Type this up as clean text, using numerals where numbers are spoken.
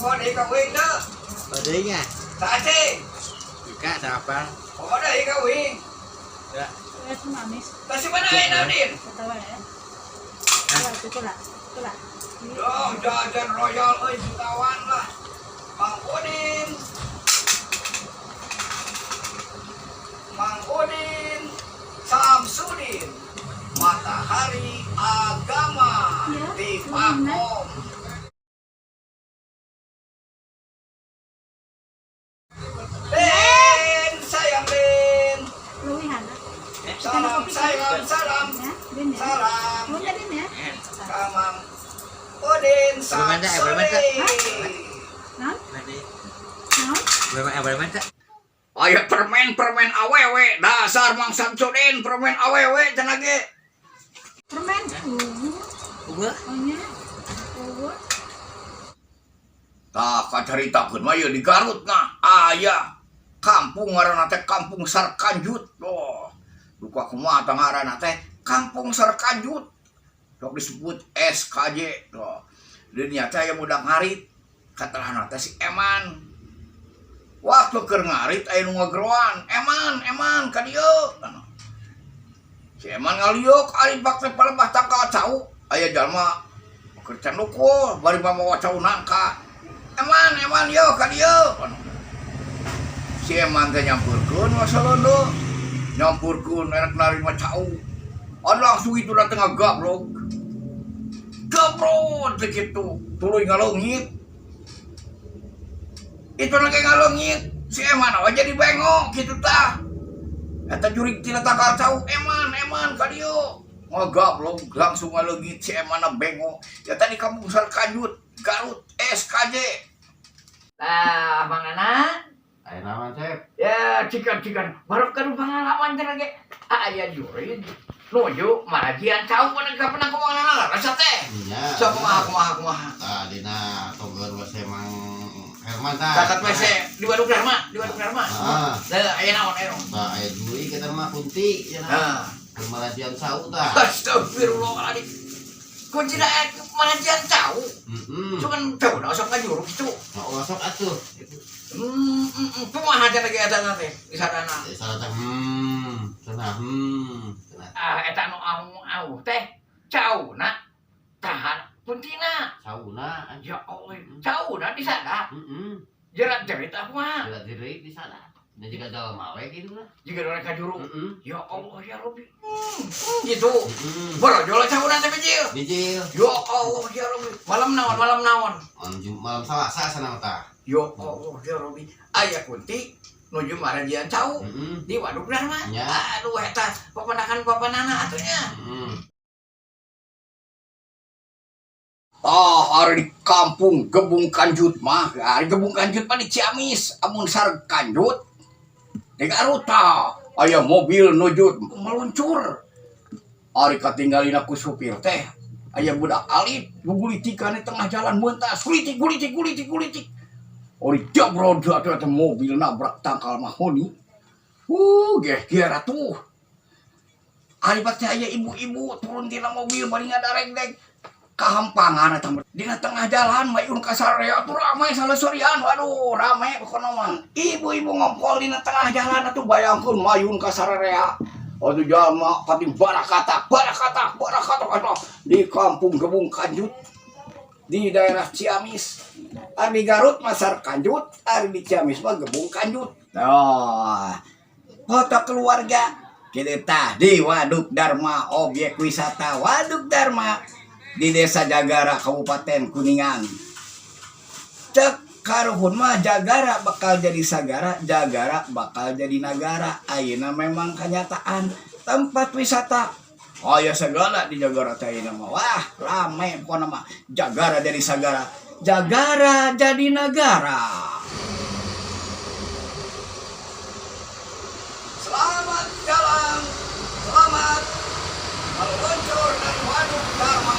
Bobo deui ka uing teu? Badai nya. Sace. Buka apa? Bobo deui ka uing. Ya. Itu manis. Tah si mana aya Udin? Ketawa ya. Itu lah. Itu lah. Duh, jajan royal euy jutawan lah. Mang Udin. Mang Udin Samsudin. Matahari Agama Ya, di Pakom. Den, sayang Den. Luwihan. Salam, salam, salam. Ya, Din ya. Salam. Mau Din ya? Ka Mang Udin Samsudin. Nah, Badai. nah. Berapa berapa? Aya permen permen awewe dasar Mang Samsudin permen awewe cenah ge. Permen. Uga. Oh nya. Oh. Tah kacaritakeun mah ieu di Garut nah aya kampung ngaranna teh Kampung Sarkanjut. Oh, duka kumaha tah ngaranna teh Kampung Sarkanjut. Sok disebut SKJ. Tuh. Di dinya teh aya budak ngarit katerahna teh si Eman. Waktu keur ngarit aya nu ngageroan, "Eman, Eman ka dieu." Si Eman ngaliuk ari bak teh palebah tangkal cau aya jalma keur candukul bari mamawa cau nangka. "Eman, Eman yo ka dieu." Si Eman teh nyamperkeun wasalondo. Nyamperkeun erek narima cau. Anu langsung itu dateng ngagablok. Gabrot teh kitu, tuluy ngaleungit. Itu lagi ngaleungit, si Eman aja jadi bengok kitu tah. Eta jurig tina tangkal cau, "Eman, Eman ka dieu." Ngagablok langsung ngaleungit si Eman bengok. Ya tadi Kampung Sarkanjut, Garut, SKJ. Nah, Mang Nana, Ayo naon, Cep? Ya, cikan-cikan baru kan pengalaman cenah ge. Aya jurig nuju marajian cau mana ka pernah kumaha Nana lah rasa teh. Nya. Sok kumaha kumaha kumaha. Tah dina togeun WC Mang Herman tah. Catat WC di Waduk Dharma, di Waduk Dharma. Ah. Lah aya naon aya naon. Tah aya jurig kita mah kunti cenah. Nah, Keur marajian cau tah. astagfirullahaladzim. Kunci aya marajian cau. Heeh. Cuman cau da sok ngajuruk kitu. Nah, sok atuh. Kumaha cenah ge eta teh di sadana. Salah teh cenah cenah. Ah, eta nu au-au teh cauna tahan kuntina. Cauna. Ya Allah, cauna di sana. Heeh. Jerat jerit aku mah. Jerat jerit di sana. Dan jika jalma we gitu lah. Jika orang kajuru. Heeh. Ya Allah ya Rabbi. Gitu. Heeh. Borojol cauna teh bijil. Bijil. Ya Allah ya Rabbi. Malam naon, malam naon. Malam Selasa sana tah. Ya Allah ya Rabbi. Aya kunti nuju marajian cau Heeh. di Waduk Dharma. Ya. Aduh eta papanakan papanana atunya. Heeh. Oh, hari di kampung Gebung Kanjut mah, hari Gebung Kanjut mah di Ciamis, amun sar Kanjut di Garut tah. Aya mobil nuju meluncur. Ari katinggalin aku supir teh. Aya budak alit gugulitikan di tengah jalan mentas, gulitik gulitik gulitik gulitik. Ori jabrod atuh eta mobil nabrak tangkal mahoni. Geh gear atuh. Ari teh aya ibu-ibu turun tina mobil bari ngadareg-deg. Kahampangan eta dina tengah jalan mayun ka sarea atuh ramai salesorian, waduh rame pokona mah. Ibu-ibu ngompol dina tengah jalan atuh bayangkeun mayun ka sararea. Atuh jalma pating barakatak barakatak barakatak atuh di kampung Gebung Kanjut di daerah Ciamis. Ari Garut mah Sarkanjut, ari di Ciamis mah Gebung Kanjut. Nah, foto keluarga kita tah di Waduk Dharma, objek wisata Waduk Dharma di Desa Jagara, Kabupaten Kuningan. Cek karuhun mah Jagara bakal jadi sagara, Jagara bakal jadi nagara. Ayeuna memang kenyataan tempat wisata. Oh ya segala di Jagara teh ayeuna mah. Wah, rame pokona mah. Jagara jadi sagara, Jagara jadi nagara. Selamat jalan, selamat meluncur dari Waduk Dharma.